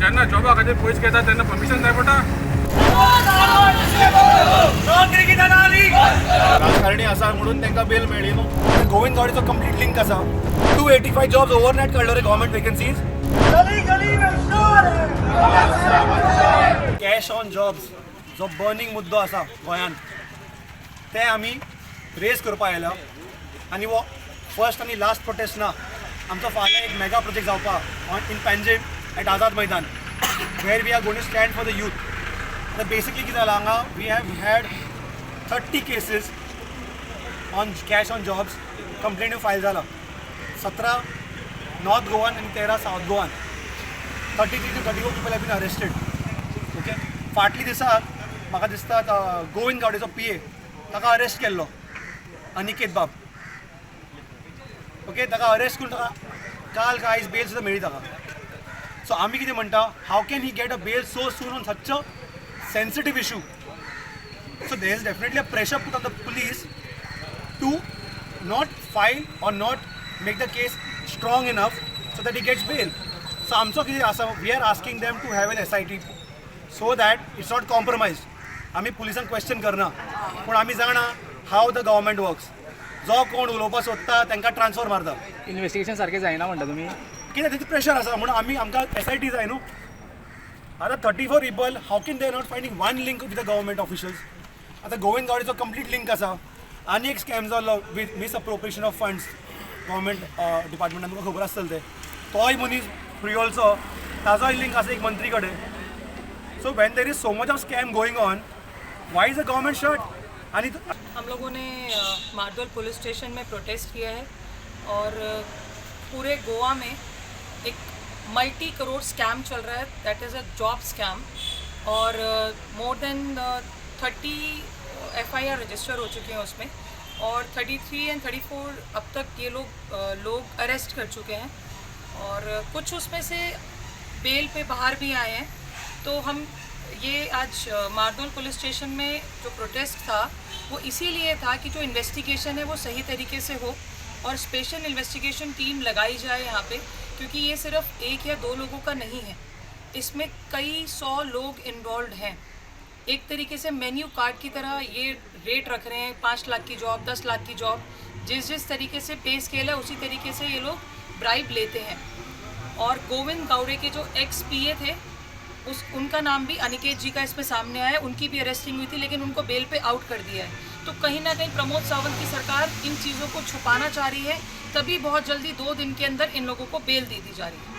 जेन्ना जॉबा खातीर पयशे घेता तेन्ना परमिशन जाय पडटा. राजकारणी आसा म्हणून तांकां बेल मेळ्ळी न्हू. गोविंद गावडेचो कंप्लीट लिंक आसा. 285 जॉब्स ओव्हरनायट काडलो रे government vacancies. Cash on jobs जो बर्निंग मुद्दो आसा गोंयांत, ते आमी रेज करपा आयल्या आनी हो फर्स्ट आनी लास्ट प्रोटेस्ट ना आमचो. फाल्यां एक मेगा प्रोजेक्ट जावपा on in Panjim at Azad Maidan, where we are going to stand for the youth. आतां बेसिकली कितें जालां हांगा, we have had 30 cases on cash on jobs कंप्लेन्यू file जाला, 17 नॉर्थ गोवान आनी 13 south Goan. 33 to 34 people have been arrested, okay. फाटल्या दिसाक म्हाका दिसता गोविंद गावडेचो पीए, ताका अरेस्ट केल्लो, अनिकेत बाब, ओके. ताका अरेस्ट करून ताका काल काय आयज बेल सुद्दां मेळ्ळी ताका. सो आमी कितें म्हणटा, how can he get a bail so soon on such a sensitive issue? So there is definitely a pressure put on the police to not file or not make the case strong enough so that he gets bail. So आमचो कितें आसा, we are asking them to have an SIT so that it's not compromised. आमी पुलिसांक question करना, पूण आमी जाणा how the government works. जो कोण उलोवपाक सोदता तांकां ट्रान्सफर मारता. इन्व्हेस्टिगेशन सारकें जायना म्हणटा तुमी? कित्याक तेजें प्रेशर आसा म्हणून आमी आमकां एसआयटी जाय न्हू. आतां 34 people, how can they not finding one link with the government officials? आतां गोविंद गावडेचो कंप्लीट लिंक आसा. आनी एक स्कॅम जाल्लो with misappropriation of funds government डिपार्टमेंटान, तुमकां खबर आसतलें तें. तोय मनीस प्रियोळचो, ताजोय लिंक आसा एक मंत्री कडेन. So when there is so much of scam going on, why is the government shut? आनी हम लोगों ने मार्दोल पुलिस स्टेशन में प्रोटेस्ट किया है और पूरे गोवा में एक मल्टी करोड़ स्कैम चल रहा है, that is a job scam, Aur more than 30 FIR register हो चुके हैं उसमें और 33 एंड 34 अब तक ये लोग अरेस्ट कर चुके हैं और कुछ उसमें से बेल पे बाहर भी आए हैं. तो हम ये आज मार्दोल पुलिस स्टेशन में जो प्रोटेस्ट था, वो इसीलिए था कि जो इन्वेस्टिगेशन है वो सही तरीके से हो और स्पेशल इन्वेस्टिगेशन टीम लगाई जाए यहाँ पे, क्योंकि ये सिर्फ एक या दो लोगों का नहीं है, इसमें कई सौ लोग इन्वॉल्व हैं. एक तरीके से मेन्यू कार्ड की तरह ये रेट रख रहे हैं, 5 लाख की जॉब, 10 लाख की जॉब. जिस जिस तरीके से पे स्केल है, उसी तरीके से ये लोग ब्राइब लेते हैं. और गोविंद गावड़े के जो एक्स पीए थे, उस उनका नाम भी, अनिकेत जी का, इसमें सामने आया है. उनकी भी अरेस्टिंग हुई थी, लेकिन उनको बेल पे आउट कर दिया है. तो कहीं ना कहीं प्रमोद सावंत की सरकार इन चीज़ों को छुपाना चाह रही है, तभी बहुत जल्दी 2 दिन के अंदर इन लोगों को बेल दे दी जा रही है.